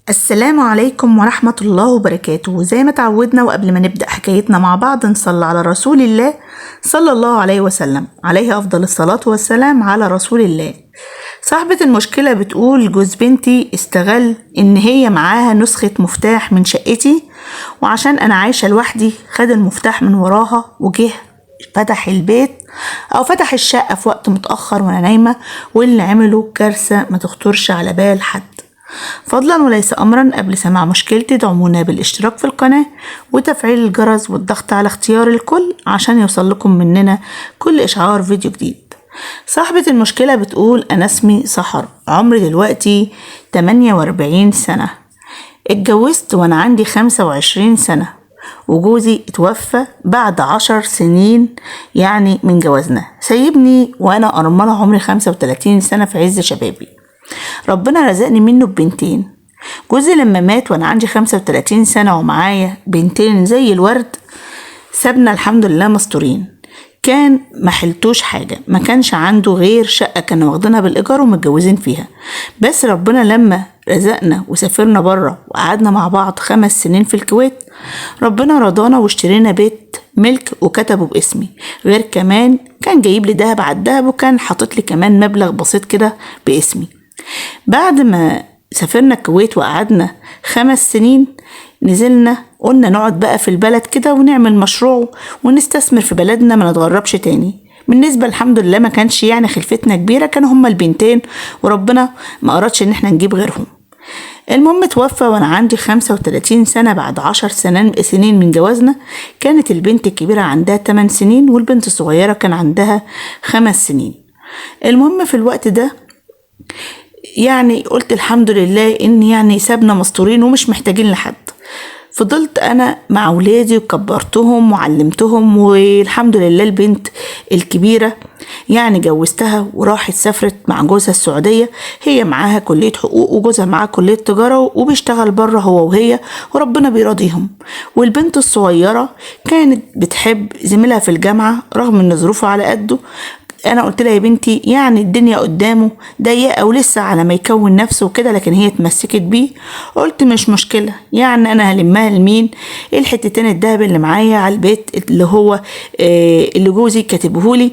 السلام عليكم ورحمة الله وبركاته. زي ما تعودنا وقبل ما نبدأ حكايتنا مع بعض نصلي على رسول الله صلى الله عليه وسلم، عليه أفضل الصلاة والسلام على رسول الله. صاحبة المشكلة بتقول جوز بنتي استغل إن هي معاها نسخة مفتاح من شقتي، وعشان أنا عايشة لوحدي خد المفتاح من وراها وجه فتح البيت أو فتح الشقة في وقت متأخر وأنا نايمة، واللي عمله كارثة ما تخطرش على بال حد. فضلا وليس أمرا، قبل سماع مشكلتي دعمونا بالاشتراك في القناة وتفعيل الجرس والضغط على اختيار الكل عشان يوصل لكم مننا كل إشعار فيديو جديد. صاحبة المشكلة بتقول أنا اسمي سحر، عمري دلوقتي 48 سنة، اتجوزت وأنا عندي 25 سنة، وجوزي اتوفى بعد 10 سنين يعني من جوازنا، سايبني وأنا أرملة عمري 35 سنة في عز شبابي. ربنا رزقني منه ببنتين. جوزي لما مات وانا عندي 35 سنة ومعايا بنتين زي الورد، سابنا الحمد لله مستورين. كان ما حلتوش حاجة، ما كانش عنده غير شقة كانوا واخدينها بالإيجار ومتجوزين فيها. بس ربنا لما رزقنا وسافرنا برا وقعدنا مع بعض 5 سنين في الكويت، ربنا رضانا واشترينا بيت ملك وكتبه باسمي. غير كمان كان جايب لي دهب على الدهب، وكان حاطط لي كمان مبلغ بسيط كده باسمي. بعد ما سافرنا الكويت وقعدنا 5 سنين، نزلنا قلنا نقعد بقى في البلد كده ونعمل مشروع ونستثمر في بلدنا، ما نتغربش تاني. بالنسبة الحمد لله ما كانش يعني خلفتنا كبيرة، كانوا هما البنتين وربنا ما أرادش ان احنا نجيب غيرهم. المهم توفى وانا عندي 35 سنة بعد 10 سنين من جوازنا. كانت البنت الكبيرة عندها 8 سنين والبنت الصغيرة كان عندها 5 سنين. المهم في الوقت ده يعني قلت الحمد لله ان يعني سابنا مستورين ومش محتاجين لحد. فضلت انا مع اولادي وكبرتهم وعلمتهم، والحمد لله البنت الكبيرة يعني جوزتها وراحت سافرت مع جوزها السعودية، هي معاها كلية حقوق وجوزها معاه كلية تجارة وبيشتغل بره هو وهي، وربنا بيراضيهم. والبنت الصغيرة كانت بتحب زميلها في الجامعة رغم ان ظروفه على قده. انا قلت لها يا بنتي يعني الدنيا قدامه ضيقه ولسه على ما يكون نفسه وكده، لكن هي اتمسكت بيه. قلت مش مشكلة، يعني انا هلمها لمين؟ الحتتين الدهب اللي معايا على البيت اللي هو اللي جوزي كاتبهولي،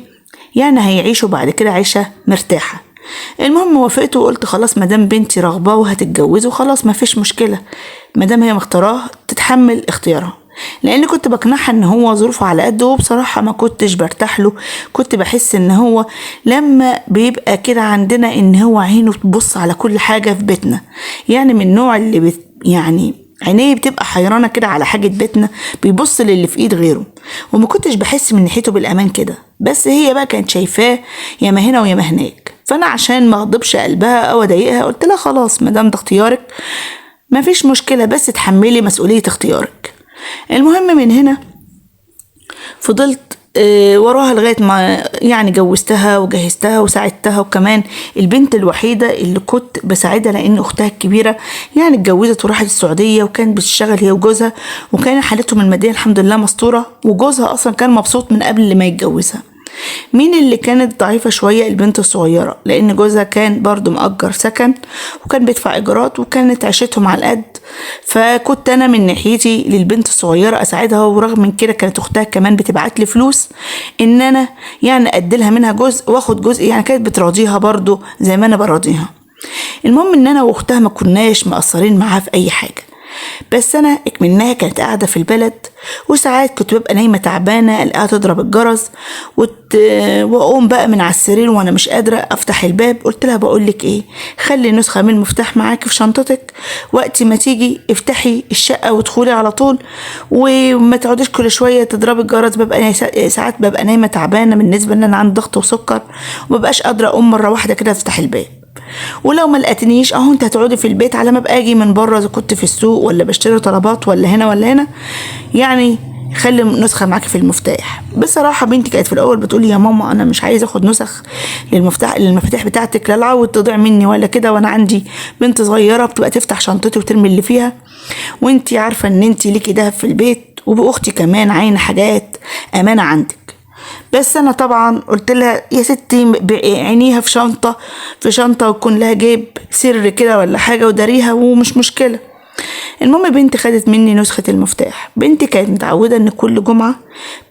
يعني هيعيشوا بعد كده عيشه مرتاحة. المهم وافقت وقلت خلاص مادام بنتي رغبة وهتتجوزه خلاص مفيش مشكلة، مادام هي مختاراه تتحمل اختيارها. لان كنت بقنعها ان هو ظروفه على قده، وبصراحة ما كنتش برتاح له، كنت بحس ان هو لما بيبقى كده عندنا ان هو عينه تبص على كل حاجة في بيتنا، يعني من النوع اللي يعني عينيه بتبقى حيرانه كده على حاجة بيتنا، بيبص للي في ايد غيره، وما كنتش بحس من ناحيته بالامان كده. بس هي بقى كانت شايفاه يا ما هنا ويا ما هناك، فانا عشان ما اغضبش قلبها او اضايقها قلت لها خلاص ما دام ده اختيارك ما فيش مشكلة، بس تحملي مسؤولية اختيارك. المهم من هنا فضلت وراها لغاية ما يعني جوزتها وجهزتها وساعدتها، وكمان البنت الوحيدة اللي كنت بساعدها لأن أختها الكبيرة يعني اتجوزت وراحت السعودية وكانت بتشتغل هي وجوزها، وكان حالتهم المادية الحمد لله مستورة، وجوزها أصلا كان مبسوط من قبل ما يتجوزها. مين اللي كانت ضعيفة شوية؟ البنت الصغيرة، لأن جوزها كان برضو مأجر سكن وكان بيدفع إيجارات وكانت عيشتهم على القد. فكنت أنا من ناحيتي للبنت الصغيرة أساعدها، ورغم من كده كانت أختها كمان بتبعت لي فلوس إن أنا يعني أديلها منها جزء وآخد جزء، يعني كانت بتراضيها برضو زي ما أنا براضيها. المهم إن أنا وأختها ما كناش مقصرين معاها في أي حاجة، بس انا اكمناها كانت قاعدة في البلد، وساعات كنت ببقى نايمة تعبانة الاقيها تضرب الجرس واقوم بقى من على السرير وانا مش قادرة افتح الباب. قلت لها بقول لك ايه، خلي نسخه من المفتاح معاكي في شنطتك، وقت ما تيجي افتحي الشقة وادخلي على طول، وما تقعديش كل شوية تضربي الجرس. ببقى ساعات ببقى نايمة تعبانة بالنسبة ان انا عندي ضغط وسكر، ومبقاش قادرة اقوم مرة واحدة كده افتح الباب. ولو ما لقيتنيش اهو انت هتقعدي في البيت على ما ابقى اجي من بره، اذا كنت في السوق ولا بشتري طلبات ولا هنا ولا هنا، يعني خلي نسخه معاكي في المفتاح. بصراحة بنتي كانت في الاول بتقولي يا ماما انا مش عايزه اخد نسخ للمفاتيح بتاعتك، لا العود تضيع مني ولا كده، وانا عندي بنت صغيرة بتبقى تفتح شنطتي وترمي اللي فيها، وانتي عارفه ان انتي ليكي دهب في البيت، وباختي كمان عاينه حاجات امانه عندك. بس انا طبعا قلت لها يا ستي عينيها في شنطه، في شنطه ويكون لها جيب سر كده ولا حاجة وداريها ومش مشكلة. المهم بنتي خدت مني نسخه المفتاح. بنتي كانت متعوده ان كل جمعه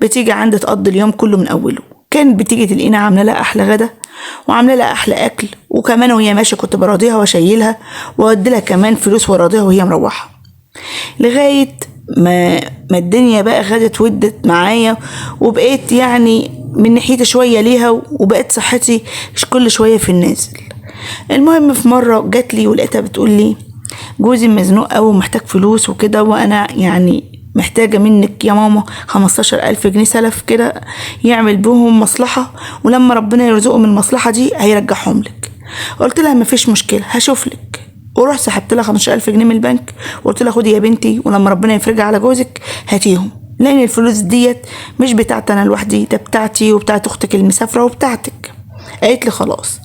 بتيجي عندي تقضي اليوم كله من اوله، كانت بتيجي تلاقينا عامله لها احلى غدا وعامله لها احلى اكل، وكمان وهي ماشية كنت براضيها واشيلها واودي لها كمان فلوس وراضيها وهي مروحة، لغاية ما الدنيا بقى خدت ودت معايا، وبقيت يعني من ناحيتي شوية ليها، وبقت صحتي كل شوية في النازل. المهم في مرة جات لي ولقيتها بتقول لي جوزي مزنوق قوي ومحتاج فلوس وكده، وانا يعني محتاجه منك يا ماما 15,000 جنيه سلف كده يعمل بهم مصلحة، ولما ربنا يرزقه من المصلحة دي هيرجعهم لك. قلت لها مفيش مشكلة هشوف لك، ورحت سحبت لها 15,000 جنيه من البنك وقلت لها خدي يا بنتي، ولما ربنا يفرجها على جوزك هاتيهم، لان الفلوس ديت مش بتاعتي انا لوحدي، ده بتاعتي وبتاعت اختك المسافره وبتاعتك. قالت لي خلاص.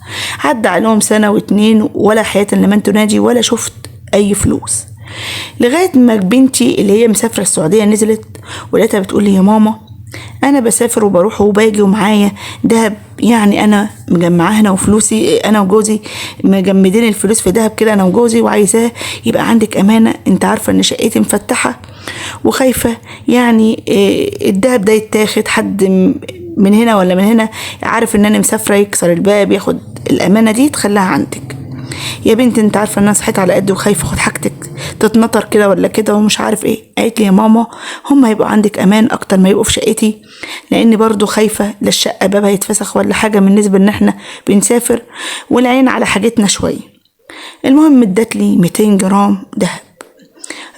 عدى عليهم سنة واتنين ولا حياة لمن تنادي، ولا شفت اي فلوس، لغاية ما بنتي اللي هي مسافرة السعودية نزلت ولقيتها بتقول لي يا ماما انا بسافر وبروح وباجي ومعايا دهب، يعني انا مجمعاه هنا وفلوسي انا وجوزي مجمدين الفلوس في دهب كده انا وجوزي، وعايزاه يبقى عندك امانه، انت عارفه ان شقتي مفتحة وخايفة يعني الدهب ده يتاخد حد من هنا ولا من هنا، عارف ان انا مسافرة يكسر الباب ياخد الامانة دي تخليها عندك. يا بنتي انت عارفه ان انا صحيت على قد وخايفة اخد حاجتك تتنطر كده ولا كده ومش عارف ايه. قالت لي يا ماما هم هيبقوا عندك امان اكتر ما يبقوا في شقتي، لان برضو خايفة لا الشقة بابها يتفسخ ولا حاجة بالنسبة ان احنا بنسافر والعين على حاجتنا شوية. المهم ادت لي 200 جرام دهب.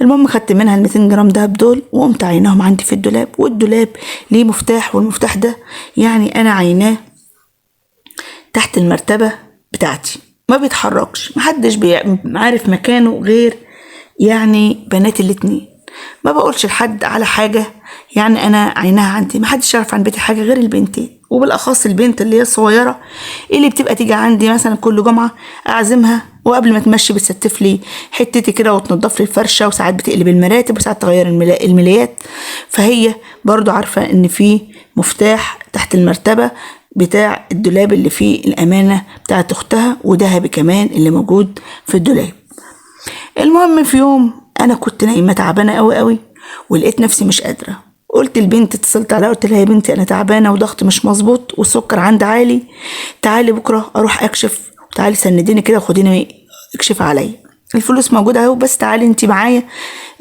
المهم خدت منها ال 200 جرام دهب دول وقمت عيناهم عندي في الدولاب، والدولاب ليه مفتاح، والمفتاح ده يعني انا عيناه تحت المرتبة بتاعتي، ما بيتحركش، محدش عارف مكانه غير يعني بنات الاتنين، ما بقولش لحد على حاجة، يعني انا عينها عندي محدش يعرف عن بيتي حاجة غير البنتين، وبالاخص البنت اللي هي الصغيرة اللي بتبقى تيجي عندي مثلا كل جمعة اعزمها، وقبل ما تمشي بتستف لي حتتي كده وتنضف لي الفرشة، وساعات بتقلب المراتب وساعات تغير الملايات، فهي برضو عارفة ان في مفتاح تحت المرتبة بتاع الدولاب اللي فيه الأمانة بتاعت أختها وذهبي كمان اللي موجود في الدولاب. المهم في يوم أنا كنت نايمة تعبانة قوي قوي ولقيت نفسي مش قادرة، قلت البنت اتصلت عليها قلت لها يا بنتي أنا تعبانة وضغط مش مظبوط والسكر عندي عالي، تعالي بكرة أروح أكشف، وتعالي سنديني كده وخديني اكشف عليا، الفلوس موجودة أهو بس تعالي انتي معايا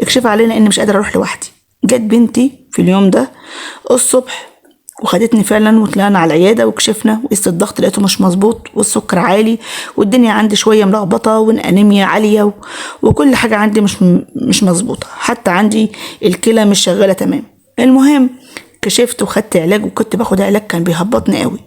اكشفي عليا لأن مش قادرة أروح لوحدي. جت بنتي في اليوم ده الصبح وخدتني فعلا وطلعنا على العيادة وكشفنا، وقست الضغط لقيته مش مظبوط والسكر عالي والدنيا عندي شوية ملخبطة والانيميا عالية وكل حاجة عندي مش مظبوطة، حتى عندي الكلى مش شغالة تمام. المهم كشفت وخدت علاج، وكنت باخد علاج كان بيهبطني قوي.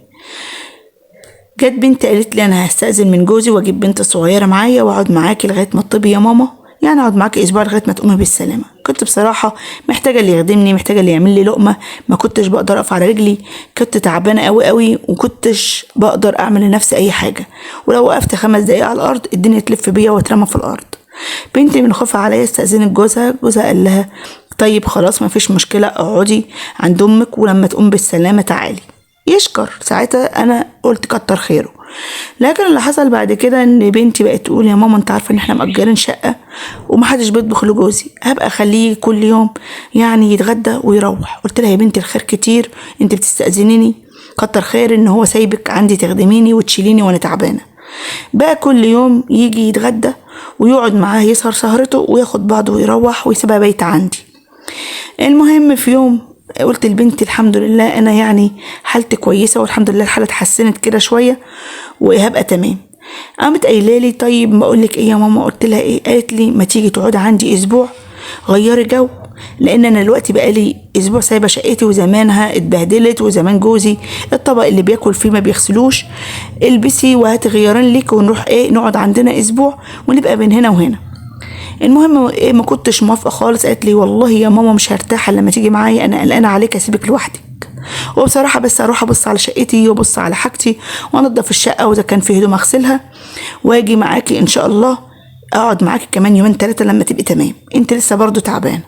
جت بنتي قالت لي انا هستأذن من جوزي واجيب بنت صغيرة معايا واقعد معاكي لغاية ما تطيبي يا ماما، يعني اقعد معاكي اسبوع لغاية ما تقومي بالسلامة. كنت بصراحة محتاجه اللي يخدمني، محتاجه اللي يعمل لي لقمة، ما كنتش بقدر اقف على رجلي، كنت تعبانة قوي قوي وكنتش بقدر اعمل لنفسي اي حاجة، ولو وقفت 5 دقايق على الارض الدنيا تلف بيا واترمى في الارض. بنتي من خوفها عليا استأذنت جوزها، جوزها قال لها طيب خلاص ما فيش مشكلة اقعدي عند امك ولما تقوم بالسلامة تعالي. يشكر ساعتها انا قلت كتر خيره. لكن اللي حصل بعد كده ان بنتي بقت تقول يا ماما انت عارفه ان احنا مأجرين شقه ومحدش بيطبخ لجوزي، هبقى اخليه كل يوم يعني يتغدى ويروح. قلت لها يا بنتي الخير كتير، انت بتستأذنيني، كتر خير ان هو سايبك عندي تخدميني وتشيليني وانا تعبانة. بقى كل يوم يجي يتغدى ويقعد معاه يسهر سهرته وياخد بعضه ويروح ويسيبها بيت عندي. المهم في يوم قلت لبنتي الحمد لله انا يعني حالتي كويسة والحمد لله الحالة اتحسنت كده شوية وهبقى تمام. قامت قايله لي طيب ما اقول لك ايه يا ماما؟ قلت لها ايه؟ قالت لي ما تيجي تقعدي عندي اسبوع غيري جو، لان انا دلوقتي بقالي اسبوع سايبه شقتي وزمانها اتبهدلت وزمان جوزي الطبق اللي بياكل فيه ما بيغسلوش، البسي وهاتي غيارين ليك ونروح ايه نقعد عندنا اسبوع ونبقى بين هنا وهنا. المهم ايه ما كنتش موافقة خالص. قالت لي والله يا ماما مش هرتاح لما تيجي معايا، انا قلقانة عليك اسيبك لوحدك. وبصراحة بس اروح ابص على شقتي وابص على حاجتي وانضف الشقة واذا كان في هدوم اغسلها واجي معاكي ان شاء الله، اقعد معاكي كمان يومين 3 لما تبقي تمام، انت لسه برضو تعبانة.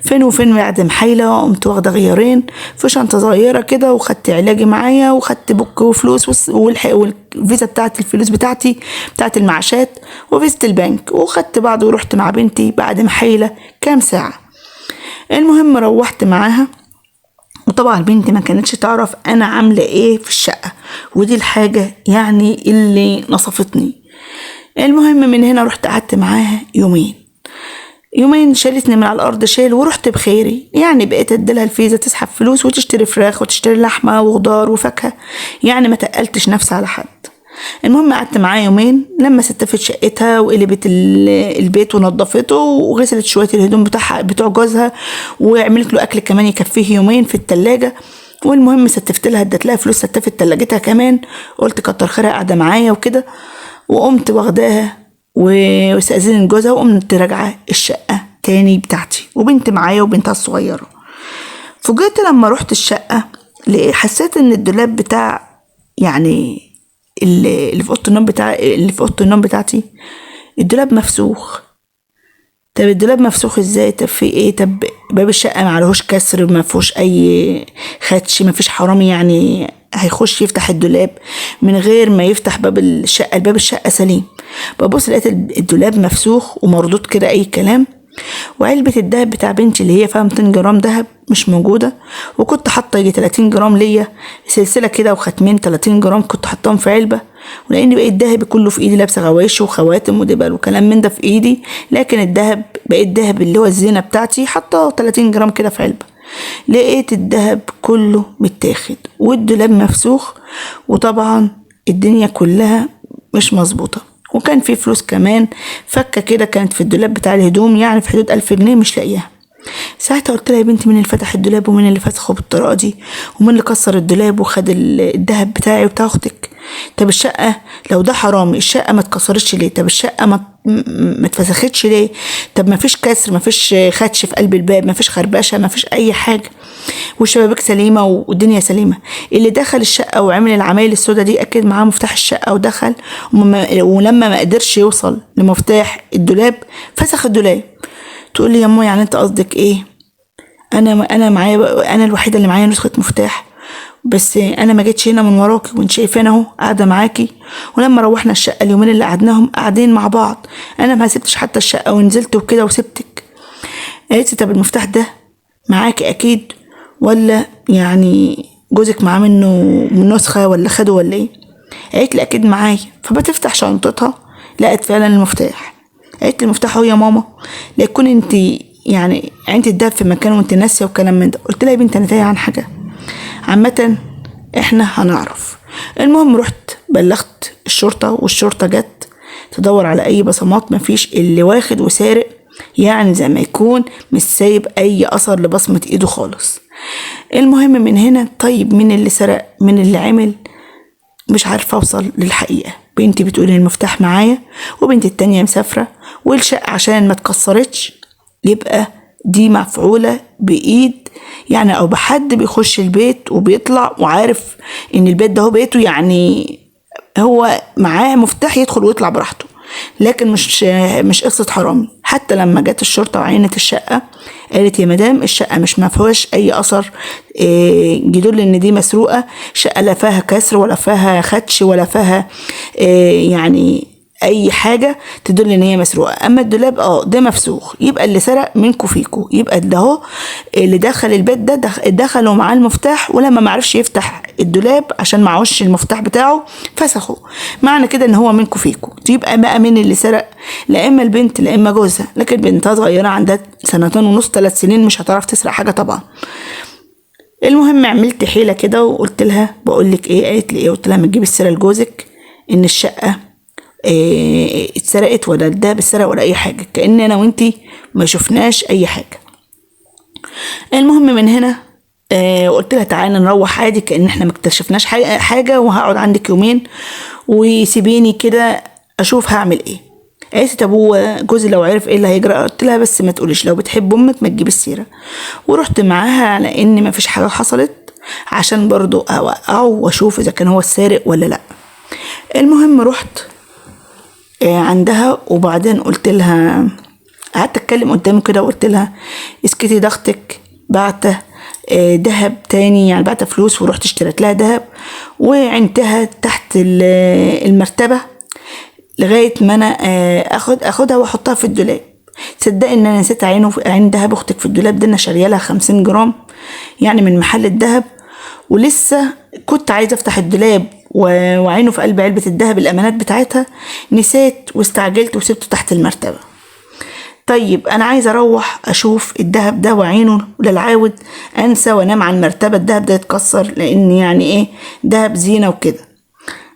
فين وفين بعد محايله قمت واخده غيارين في شنطه صغيرة كده، وخدت علاجي معايا، وخدت بوك وفلوس والفيزا بتاعت الفلوس بتاعتي بتاعت المعاشات وفيزا البنك، وخدت بعض ورحت مع بنتي بعد محايله كام ساعة. المهم روحت معاها، وطبعا بنتي ما كانتش تعرف انا عامله ايه في الشقة، ودي الحاجة يعني اللي نصفتني. المهم من هنا رحت قعدت معاها يومين، شالتني من على الارض شال، ورحت بخيري. يعني بقيت اديلها الفيزا تسحب فلوس وتشتري فراخ وتشتري لحمه وخضار وفاكهة، يعني ما تقلتش نفسي على حد. المهم قعدت معاه يومين، لما ستفت شقتها وقلبت البيت ونظفته وغسلت شوية الهدوم بتاعها بتوع جوزها، وعملت له اكل كمان يكفيه يومين في التلاجة. والمهم ستفت لها، ادت لها فلوس ستفت تلاجتها كمان، قلت كتر خيرها قاعدة معايا وكده. وقمت واخداها واستأذنت جوزها، وقمت راجعه الشقة تاني بتاعتي، وبنت معايا وبنتها الصغيرة. فوجئت لما رحت الشقة حسيت ان الدولاب بتاع يعني اللي في اوضة النوم بتاع اللي في اوضة النوم بتاعتي الدولاب مفسوخ. طب الدولاب مفسوخ ازاي؟ طب في ايه؟ طب باب الشقة ما عليهوش كسر، ما فيهوش اي خدش، ما فيش حرامي يعني هيخش يفتح الدولاب من غير ما يفتح باب الشقة، الباب الشقة سليم. ببص لقيت الدولاب مفسوخ ومردود كده اي كلام، وعلبة الدهب بتاع بنتي اللي هي فيها 200 جرام دهب مش موجودة، وكنت حاطة يجي 30 جرام ليا سلسلة كده وختمين 30 جرام كنت حطاهم في علبة، ولأن بقيت الدهب كله في ايدي، لابسة غوايش وخواتم ودبل وكلام من ده في ايدي، لكن الدهب بقيت دهب اللي هو الزينة بتاعتي حاطاه 30 جرام كده في علبة. لقيت الدهب كله متاخد والدولاب مفسوخ، وطبعا الدنيا كلها مش مظبوطة. وكان في فلوس كمان فكه كده كانت في الدولاب بتاع الهدوم، يعني في حدود 1000 جنيه مش لاقيها. ساعتها قلت لها يا بنتي مين اللي فتح الدولاب ومين اللي فسخه بالطريقة دي ومين اللي كسر الدولاب وخد الذهب بتاعي وبتاع اختك؟ طب الشقة لو ده حرامي الشقة ما اتكسرتش ليه؟ طب الشقة ما اتفسختش ليه؟ طب ما فيش كسر، ما فيش خدش في قلب الباب، ما فيش خربشه، ما فيش اي حاجة، والشبابيك سليمة والدنيا سليمة. اللي دخل الشقة وعمل العمايل السوداء دي اكيد معاه مفتاح الشقة ودخل، ولما ما قدرش يوصل لمفتاح الدولاب فسخ الدولاب. تقول لي يا ماما يعني انت قصدك ايه؟ انا معايا، انا الوحيدة اللي معايا نسخه مفتاح، بس انا ما جيتش هنا من وراكي وانت شايفاني اهو قاعدة معاكي. ولما روحنا الشقة اليومين اللي قعدناهم قاعدين مع بعض، انا ما سبتش حتى الشقة ونزلت وكده وسبتك. قالت لي طب المفتاح ده معاكي اكيد ولا يعني جوزك معاه منه من نسخه ولا خده ولا ايه؟ قالت لي اكيد معايا. فبتفتح شنطتها لقت فعلا المفتاح. قالت لي المفتاح اهو يا ماما، لا يكون انت يعني عندي الدهب في مكان وانت ناسيه وكلام من ده. قلت لها يا بنت انا تايهه عن حاجة، عامة احنا هنعرف. المهم رحت بلغت الشرطة، والشرطة جت تدور على اي بصمات، مفيش، اللي واخد وسارق يعني زي ما يكون مش سايب اي اثر لبصمه ايده خالص. المهم من هنا طيب مين اللي سرق مين اللي عمل؟ مش عارفه اوصل للحقيقة. بنتي بتقول المفتاح معايا، وبنتي التانية مسافرة، والشقه عشان ما اتكسرتش يبقى دي مفعوله بايد يعني او بحد بيخش البيت وبيطلع وعارف ان البيت ده هو بيته، يعني هو معاه مفتاح يدخل ويطلع براحته، لكن مش قصة حرامي. حتى لما جت الشرطة وعينت الشقة قالت يا مدام الشقة مش ما فيهاش اي اثر يدل ان دي مسروقه، شقه لا فيها كسر ولا فيها خدش ولا فيها يعني اي حاجة تدل ان هي مسروقه. اما الدولاب ده مفسوخ، يبقى اللي سرق منكو فيكو، يبقى ده اهو اللي دخل البيت ده دخلوا معاه المفتاح، ولما ما عرفش يفتح الدولاب عشان معهوش المفتاح بتاعه فسخه، معنى كده ان هو منكو فيكو. يبقى بقى مين اللي سرق؟ لا اما البنت لا اما جوزها، لكن بنتها صغيرة عندها 2.5 3 سنين مش هتعرف تسرق حاجة طبعا. المهم عملت حيله كده وقلت لها بقول لك ايه؟ قالت لي ايه؟ قلت لها ما تجيبي السيرة لجوزك ان الشقة اتسرقت ولا الدهب اتسرق ولا اي حاجة، كأن انا وانتي ما شفناش اي حاجة. المهم من هنا قلت لها تعالي نروح عادي كأن احنا ما اكتشفناش حاجة، وهقعد عندك يومين وسيبيني كده اشوف هعمل ايه. قالت لي طب هو جوزي لو عرف ايه اللي هيجرى؟ قلت لها بس ما تقوليش، لو بتحب امك ما تجيب السيرة. ورحت معاها على ان ما فيش حاجة حصلت عشان برضو اوقعه واشوف اذا كان هو السارق ولا لا. المهم رحت عندها وبعدين قلت لها قعدت اتكلم قدامه كده وقلت لها اسكتي، ضغطك بعته دهب تاني، يعني بعت فلوس ورحت اشتريت لها دهب وعنتها تحت المرتبة لغاية ما انا اخدها واحطها في الدولاب. تصدقي ان انا نسيت عين دهب اختك في الدولاب ده، انا شاريه لها 50 جرام يعني من محل الدهب، ولسه كنت عايزه افتح الدولاب وعينه في قلب علبة الدهب الامانات بتاعتها، نسيت واستعجلت وسبته تحت المرتبة. طيب انا عايزه اروح اشوف الدهب ده وعينه للعاود انسى وانام على المرتبة الدهب ده يتكسر، لان يعني ايه دهب زينة وكده.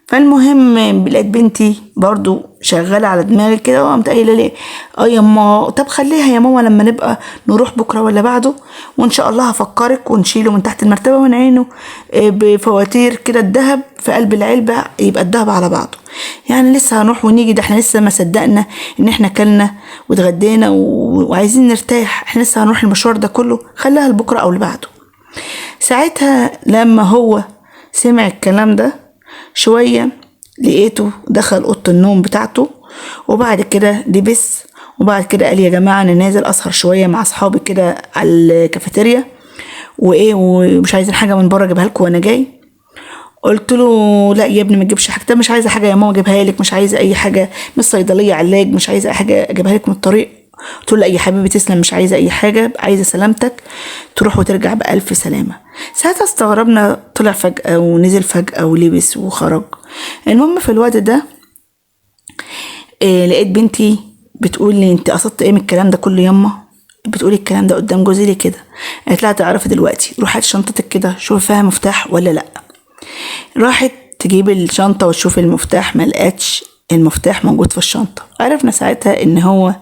فالمهم لقيت بنتي برضو شغالة على دماغي كده، وقامت قايله لي اه يما طب خليها يا ماما لما نبقى نروح بكره ولا بعده، وان شاء الله هفكرك ونشيله من تحت المرتبة ونعينه بفواتير كده الذهب في قلب العلبة، يبقى الذهب على بعضه. يعني لسه هنروح ونيجي، ده احنا لسه ما صدقنا ان احنا كلنا واتغدينا وعايزين نرتاح، احنا لسه هنروح المشوار ده كله، خليها لبكرة او لبعده. ساعتها لما هو سمع الكلام ده شوية لقيته دخل أوضة النوم بتاعته، وبعد كده لبس، وبعد كده قال يا جماعة أنا نازل أسهر شوية مع أصحابي كده على الكافيتيريا وإيه، ومش عايزين حاجة من بره أجيبها لكم وأنا جاي. قلت له لا يا ابني ما تجيبش حاجة، طب مش عايزة حاجة يا ماما أجيبها لك، مش عايزة أي حاجة من الصيدلية علاج، مش عايزة أي حاجة أجيبها لك من الطريق. قلت له لا يا حبيبي تسلم، مش عايزة أي حاجة، عايزة سلامتك، تروح وترجع بألف سلامة. ساعتها استغربنا، طلع فجأة ونزل فجأة ولبس وخرج. المهم في الوقت ده لقيت بنتي بتقول لي انت قصدت ايه من الكلام ده كله ياما؟ بتقولي الكلام ده قدام جوزي ليه كده؟ قالت لها تعرفي دلوقتي، روحي هاتي شنطتك كده شوفي فيها مفتاح ولا لا. راحت تجيب الشنطة وتشوف المفتاح، ما لقتش المفتاح موجود في الشنطة. عرفنا ساعتها ان هو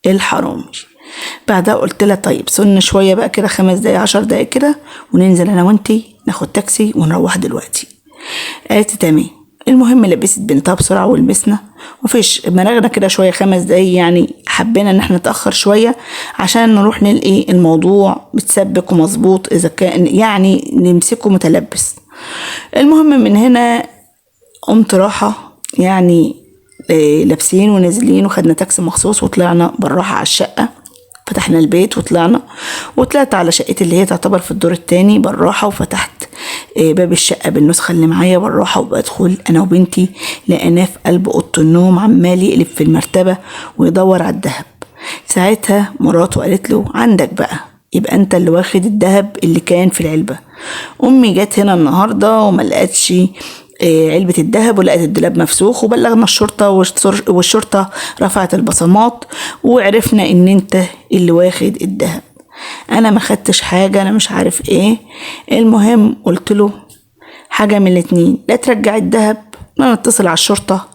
الحرامي. بعدها قلت لها طيب سن شوية بقى كده 5 دقايق 10 دقايق كده وننزل انا وانتي ناخد تاكسي ونروح دلوقتي. قالت تمام. المهم لبست بنتها بسرعة ولبسنا، ومفيش مرغنا كده شوية 5 دقايق، يعني حبينا ان احنا نتاخر شوية عشان نروح نلقي الموضوع متسبك ومظبوط، اذا كان يعني نمسكه متلبس. المهم من هنا قمت راحة يعني لابسين ونازلين، وخدنا تاكسي مخصوص وطلعنا بالراحة على الشقة. فتحنا البيت وطلعنا، وطلعت على شقتي اللي هي تعتبر في الدور التاني بالراحة، وفتحت باب الشقة بالنسخة اللي معايا بالراحة، وبدخل أنا وبنتي لقيناه في قلب أوضة النوم عمال يقلب في المرتبة ويدور على الذهب. ساعتها مراته قالت له عندك بقى، يبقى أنت اللي واخد الذهب اللي كان في العلبة. أمي جت هنا النهاردة وما لقتش علبة الذهب، ولقت الدولاب مفسوخ، وبلغنا الشرطة والشرطة رفعت البصمات وعرفنا ان انت اللي واخد الذهب. انا ما خدتش حاجة، انا مش عارف ايه. المهم قلت له حاجة من الاتنين، لا ترجع الذهب لا نتصل على الشرطة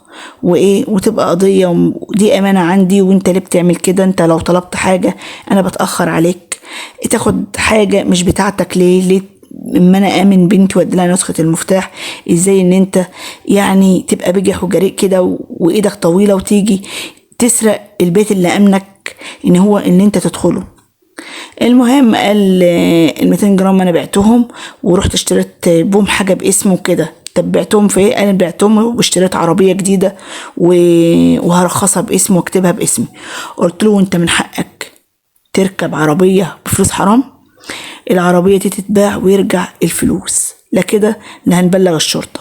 وايه وتبقى قضية، ودي امانة عندي، وانت ليه بتعمل كده؟ انت لو طلبت حاجة انا بتأخر عليك، تاخد حاجة مش بتاعتك ليه؟ ليه اما انا امن بنتي وادي لها نسخه المفتاح، ازاي ان انت يعني تبقى بجح وجريء كده وايدك طويلة وتيجي تسرق البيت اللي امنك ان هو ان انت تدخله؟ المهم قال ال 200 جرام انا بعتهم ورحت اشتريت بوم حاجة باسمه كده. طب بعتهم في ايه؟ انا بعتهم واشتريت عربية جديدة وهرخصها باسمي واكتبها باسمي. قلت له انت من حقك تركب عربية بفلوس حرام؟ العربية دي تتباع ويرجع الفلوس، لا كده لا هنبلغ الشرطة.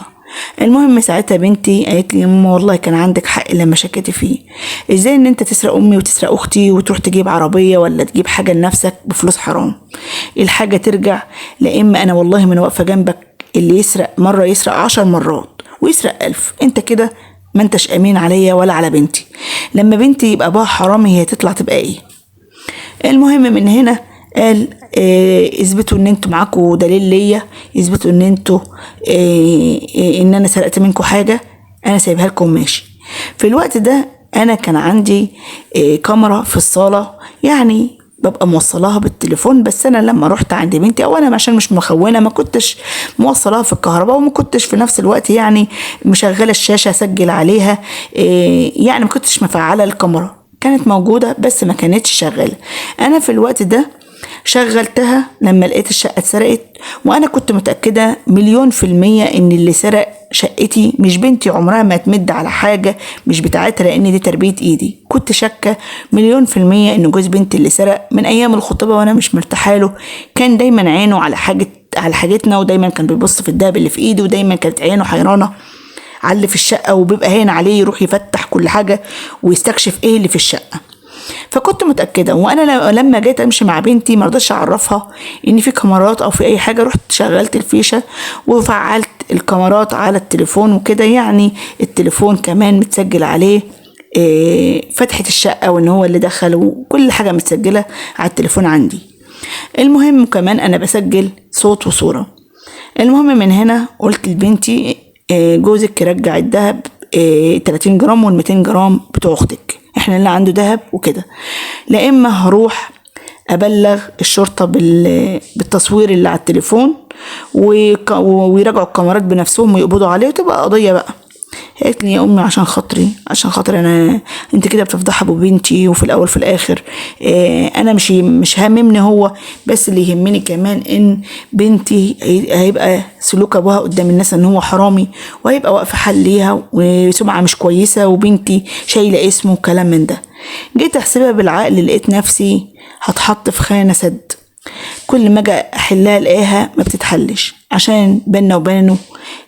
المهم ساعتها بنتي قالت لي يا ماما والله كان عندك حق لما شكيتي فيه، ازاي ان انت تسرق امي وتسرق اختي وتروح تجيب عربية ولا تجيب حاجة لنفسك بفلوس حرام؟ الحاجة ترجع، لا اما انا والله من واقفة جنبك، اللي يسرق مرة يسرق 10 مرات ويسرق 1000، انت كده ما انتش امين عليا ولا على بنتي. لما بنتي يبقى ابوها حرامي هي تطلع تبقى ايه؟ المهم من هنا قال اثبتوا ان انتوا معاكوا دليل ليا، اثبتوا ان انتوا ان انا سرقت منكم حاجة، انا سايبها لكم ماشي. في الوقت ده انا كان عندي كاميرا في الصاله، يعني ببقى موصلاها بالتليفون، بس انا لما رحت عند بنتي او انا عشان مش مخونه ما كنتش موصلاها في الكهرباء، وما كنتش في نفس الوقت يعني مشغله الشاشة اسجل عليها، يعني ما كنتش مفعله الكاميرا، كانت موجودة بس ما كانتش شغالة. انا في الوقت ده شغلتها لما لقيت الشقة اتسرقت، وانا كنت متأكدة 1,000,000% ان اللي سرق شقتي مش بنتي، عمرها ما تمد على حاجة مش بتاعتها لان دي تربية ايدي. كنت شاكة 1,000,000% ان جوز بنتي اللي سرق من ايام الخطوبة وانا مش مرتاحة له، كان دايما عينه على حاجتنا، ودايما كان بيبص في الدهب اللي في ايده، ودايما كانت عينه حيرانة على اللي في الشقة، وبيبقى هين عليه يروح يفتح كل حاجة ويستكشف ايه اللي في الشقة. فكنت متأكدة، وانا لما جيت امشي مع بنتي ما رضيتش اعرفها ان في كاميرات او في اي حاجة، رحت شغلت الفيشة وفعلت الكاميرات على التليفون وكده، يعني التليفون كمان متسجل عليه فتحة الشقة وان هو اللي دخل، وكل حاجة متسجلة على التليفون عندي. المهم كمان انا بسجل صوت وصورة. المهم من هنا قلت لبنتي جوزك رجع الذهب 30 جرام وال 200 جرام بتوع اختك، احنا اللي عنده ذهب وكده، لا اما هروح ابلغ الشرطة بالتصوير اللي على التليفون ويراجعوا الكاميرات بنفسهم ويقبضوا عليه وتبقى قضية بقى. قالت لي يا امي عشان خاطري، عشان خاطر انا، انت كده بتفضحي ابو بنتي، وفي الاول في الاخر انا مش هاممني هو، بس اللي يهمني كمان ان بنتي هيبقى سلوك ابوها قدام الناس ان هو حرامي، وهيبقى واقفة حل ليها وسمعه مش كويسة، وبنتي شايله اسمه وكلام من ده. جيت احسبها بالعقل لقيت نفسي هتحط في خانه سد، كل ما اجي احلها الاقيها ما بتتحلش، عشان بينا وبينه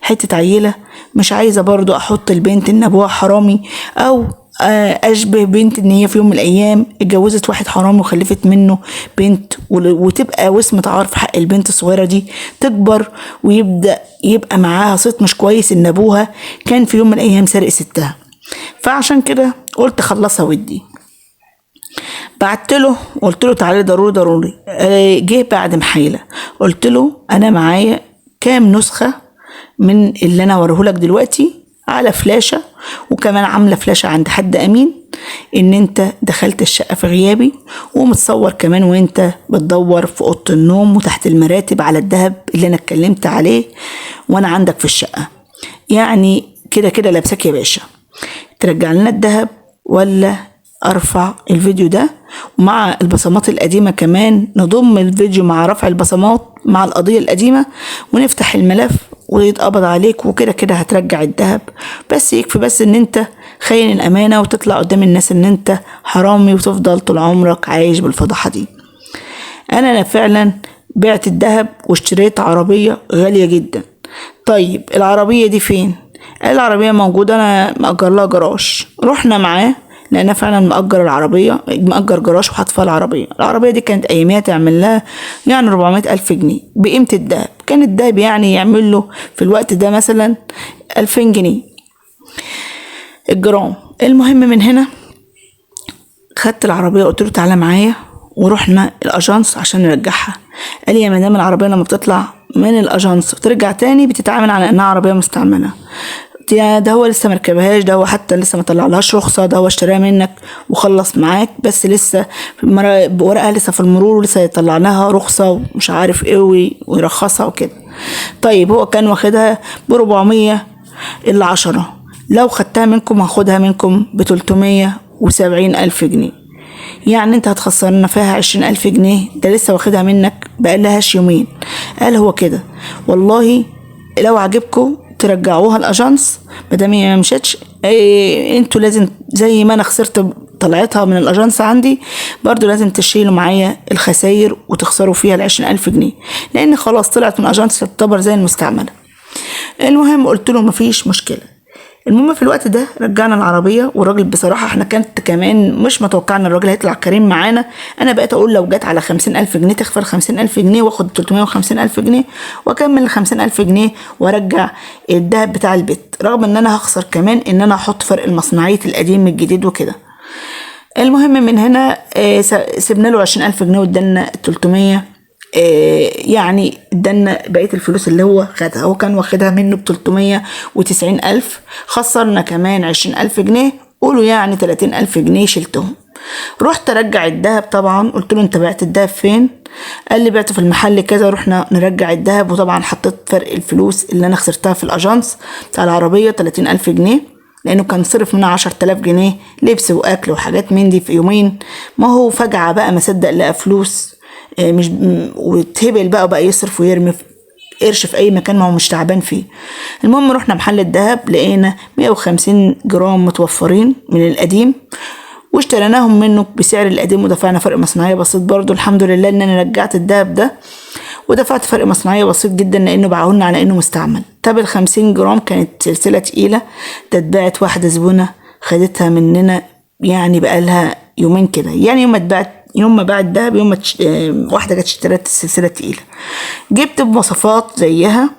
حتة عيله، مش عايزه برضو احط البنت ان ابوها حرامي، او اشبه بنت ان هي في يوم من الايام اتجوزت واحد حرامي وخلفت منه بنت، وتبقى وسمة عار في حق البنت الصغيرة دي، تكبر ويبدا يبقى معاها صيت مش كويس ان ابوها كان في يوم من الايام سارق ستها. فعشان كده قلت خلصها ودي. بعت له قلت له تعالي ضروري ضروري، جه بعد محايله، قلت له انا معايا كام نسخه من اللي انا هوريهولك دلوقتي على فلاشه، وكمان عامله فلاشه عند حد امين ان انت دخلت الشقة في غيابي، ومتصور كمان وانت بتدور في اوضة النوم وتحت المراتب على الذهب اللي انا اتكلمت عليه وانا عندك في الشقة، يعني كده كده لابسك يا باشا، ترجع لنا الذهب ولا ارفع الفيديو ده ومع البصمات القديمة كمان، نضم الفيديو مع رفع البصمات مع القضية القديمة ونفتح الملف ويتقبض عليك، وكده كده هترجع الذهب، بس يكفي بس ان انت خاين الامانة وتطلع قدام الناس ان انت حرامي وتفضل طول عمرك عايش بالفضحة دي. انا فعلا بعت الذهب واشتريت عربية غالية جدا. طيب العربية دي فين؟ العربية موجودة، انا مأجر لها جراج. رحنا معاه لأن فعلا مأجر العربية، مأجر جراج وحاط فيها العربية. العربية دي كانت أياميها تعمل لها يعني 400,000 جنيه بقيمة الدهب، كان الدهب يعني يعمل له في الوقت ده مثلا 2000 جنيه الجرام. المهم من هنا خدت العربية قلت له تعالى معايا، ورحنا الأجانس عشان نرجعها. قال لي يا مدام العربية لما بتطلع من الأجانس وترجع تاني بتتعامل على إنها عربية مستعملة، ده هو لسه مركبهاش، ده هو حتى لسه ما طلعلهاش رخصة، ده هو اشتراها منك وخلص معاك، بس لسه ورقها لسه في المرور ولسه يطلع لها رخصة ومش عارف ايه ويرخصها وكده. طيب هو كان واخدها ب410، لو خدتها منكم هاخدها منكم ب370,000 جنيه، يعني انت هتخسرنا فيها 20,000 جنيه، ده لسه واخدها منك بقالهاش يومين. قال هو كده والله لو عجبكم ترجعوها الاجانس مادام هي ما مشتش، انتوا لازم زي ما انا خسرت طلعتها من الاجانس عندي برضو لازم تشيلوا معايا الخساير وتخسروا فيها 20,000 جنيه، لان خلاص طلعت من الاجانس تعتبر زي المستعملة. المهم قلت له مفيش مشكلة. المهم في الوقت ده رجعنا العربية، والراجل بصراحة احنا كانت كمان مش متوقعنا الراجل هيطلع كريم معانا. انا بقيت اقول لو جت على 50,000 جنيه تخفر 50,000 جنيه واخد 350,000 جنيه واكمل 50,000 جنيه وارجع الذهب بتاع البيت، رغم ان انا هخسر كمان ان انا احط فرق المصنعيه القديم من الجديد وكده. المهم من هنا سيبنا له 20,000 جنيه وادالنا 300، يعني ادالنا بقية الفلوس اللي هو خدها، هو كان واخدها منه ب390,000، خسرنا كمان 20,000 جنيه، قولوا يعني 30,000 جنيه شلتهم. رحت ارجع الذهب طبعا، قلت له انت بعت الذهب فين؟ قال لي بعته في المحل كذا. رحنا نرجع الذهب، وطبعا حطيت فرق الفلوس اللي انا خسرتها في الاجانس بتاع العربية 30,000 جنيه، لانه كان صرف منها 10,000 جنيه لبس واكل وحاجات من دي في يومين. ما هو فجعه بقى ما صدق لقى فلوس مش واتهبل بقى وبقى يصرف ويرمي قرش في اي مكان ما هو مش تعبان فيه. المهم رحنا محل الذهب لقينا 150 جرام متوفرين من القديم، واشتريناهم منه بسعر القديم ودفعنا فرق مصنعية بسيط برضو. الحمد لله ان انا رجعت الذهب ده ودفعت فرق مصنعية بسيط جدا لانه باعهولنا على انه مستعمل. طب 50 جرام كانت سلسلة تقيلة، ده اتباعت واحدة زبونة خدتها مننا يعني بقالها يومين كده، يعني يوم ما اتباعت، يوم ما باعت دهب، يوم ما واحدة جت اشترت السلسلة التقيلة، جبت بمواصفات زيها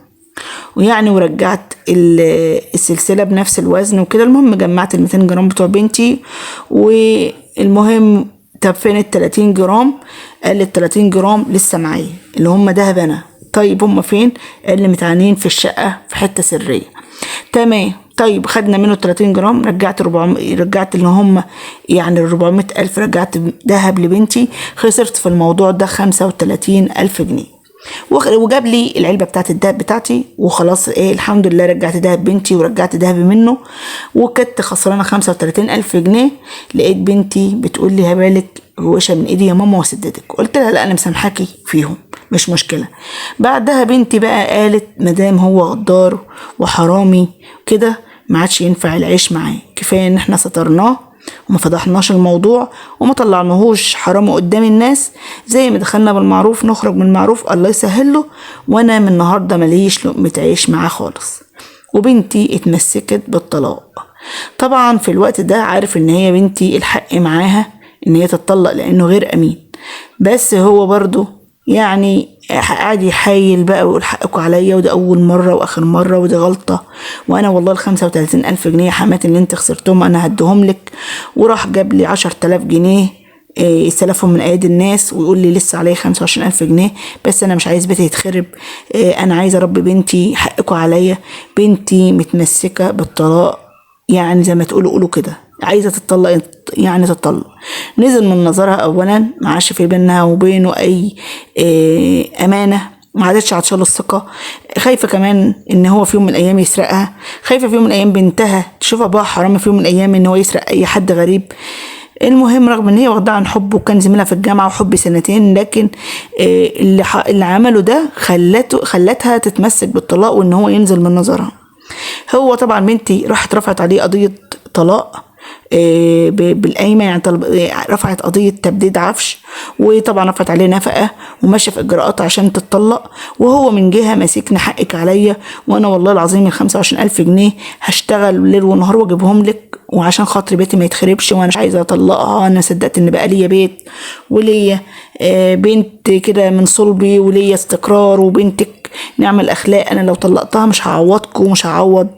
ويعني ورجعت السلسلة بنفس الوزن وكده. المهم جمعت ال 200 جرام بتوع بنتي. والمهم طب فين ال 30 جرام؟ قال لي ال 30 جرام لسه معايا اللي هم دهب انا. طيب هم فين؟ قال لي متعانين في الشقة في حتة سرية. تمام. طيب خدنا منه 30 جرام، رجعت 400، رجعت اللي هم يعني 400 ألف، رجعت دهب لبنتي. خسرت في الموضوع ده 35,000 جنيه، وجاب لي العلبة بتاعت الدهب بتاعتي وخلاص. ايه الحمد لله رجعت دهب بنتي ورجعت دهب منه، وكنت خسرانة 35,000 جنيه. لقيت بنتي بتقول لي هبالك غوشه من ايدي يا ماما وسددك. قلت لها لا انا مسامحاكي فيهم مش مشكلة. بعدها بنتي بقى قالت مدام هو غدار وحرامي كده ما عادش ينفع العيش معاه، كفاية ان احنا سترناه وما فضحناش الموضوع وما طلعناهوش حرامي قدام الناس، زي ما دخلنا بالمعروف نخرج من المعروف، الله يسهل له، وانا من النهارده ماليش لقمة عيش معاه خالص. وبنتي اتمسكت بالطلاق. طبعا في الوقت ده عارف ان هي بنتي الحق معاها ان هي تتطلق لانه غير امين، بس هو برضو يعني قاعد يحايل بقى ويقول حقكوا عليا، وده اول مرة واخر مرة ودي غلطه، وانا والله ال 35,000 جنيه يا حماتي اللي انت خسرتهم انا هديهم لك. وراح جاب لي 10,000 جنيه استلفهم من ايادي الناس، ويقول لي لسه عليا 25,000 جنيه، بس انا مش عايز بيتي يتخرب، انا عايز اربي بنتي، حقكوا عليا. بنتي متمسكة بالطلاق، يعني زي ما تقولوا قولوا كده، عايزه تتطلق يعني تتطلق. نزل من نظرها اولا، ما عادش في بينها وبينه اي امانه، ما عادتش عطشانة الثقة، خايفة كمان ان هو في يوم من الايام يسرقها، خايفة في يوم من الايام بنتها تشوف ابوها حرامي في يوم من الايام ان هو يسرق اي حد غريب. المهم رغم ان هي واخداه عن حب وكان زميلها في الجامعة وحب سنتين، لكن اللي عمله ده خلتها تتمسك بالطلاق وان هو ينزل من نظرها. هو طبعا بنتي راحت رفعت عليه قضية طلاق بالقايمه، يعني رفعت قضية تبديد عفش، وطبعا رفعت عليه نفقه وماشية في اجراءات عشان تتطلق. وهو من جهة ماسكني حقك عليا، وانا والله العظيم ال 25,000 جنيه هشتغل ليل ونهار واجيبهم لك، وعشان خاطر بيتي ما يتخربش، وانا مش عايزه اطلقها، انا صدقت ان بقى ليا بيت وليا بنت كده من صلبي وليا استقرار، وبنتك نعمل اخلاق، انا لو طلقتها مش هعوضكم ومش هعوض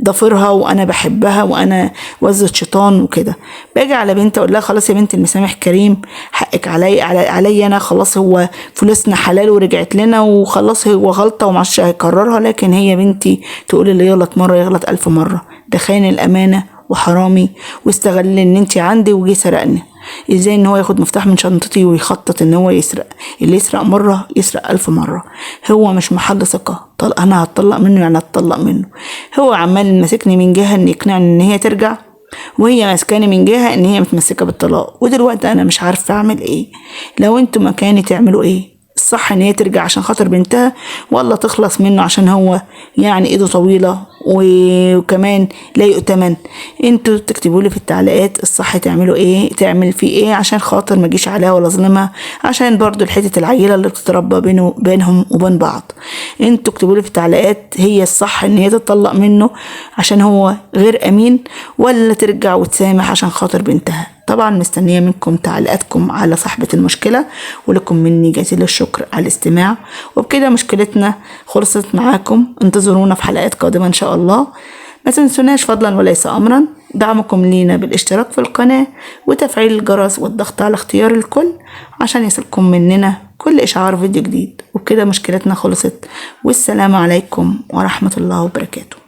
ضفيرها، وانا بحبها وانا وزة شيطان وكده. باجي على بنت اقول لها خلاص يا بنت المسامح كريم، حقك علي انا، خلاص هو فلوسنا حلال ورجعت لنا وخلاص هو غلطه ومعرفش هيكررها. لكن هي بنتي تقول اللي يغلط مرة يغلط 1000 مرة، ده خاين الامانة وحرامي واستغل ان انت عندي وجي سرقني. ازاي ان هو ياخد مفتاح من شنطتي ويخطط ان هو يسرق؟ اللي يسرق مرة يسرق 1000 مرة، هو مش محل ثقة، انا هتطلق منه يعني هتطلق منه. هو عمال ماسكني من جهة ان يقنعني ان هي ترجع، وهي ماسكاني من جهة ان هي متمسكة بالطلاق. ودلوقتي انا مش عارفه اعمل ايه. لو انتوا مكاني تعملوا ايه؟ الصح ان هي ترجع عشان خاطر بنتها، ولا تخلص منه عشان هو يعني ايده طويلة وكمان لا يؤتمن؟ انتوا تكتبوا لي في التعليقات الصح تعملوا ايه، تعمل فيه ايه عشان خاطر ما اجيش عليها ولا اظلمها، عشان برضو الحتة العيلة اللي بتتربى بينهم وبين بعض. انتوا اكتبوا لي في التعليقات هي الصح ان هي تتطلق منه عشان هو غير امين، ولا ترجع وتسامح عشان خاطر بنتها. طبعا مستنية منكم تعليقاتكم على صاحبة المشكلة، ولكم مني جزيل الشكر على الاستماع. وبكده مشكلتنا خلصت معاكم، انتظرونا في حلقات قادمة ان شاء الله. ما تنسوناش فضلا وليس امرا دعمكم لينا بالاشتراك في القناة وتفعيل الجرس والضغط على اختيار الكل عشان يصلكم مننا كل اشعار فيديو جديد. وبكده مشكلتنا خلصت، والسلام عليكم ورحمة الله وبركاته.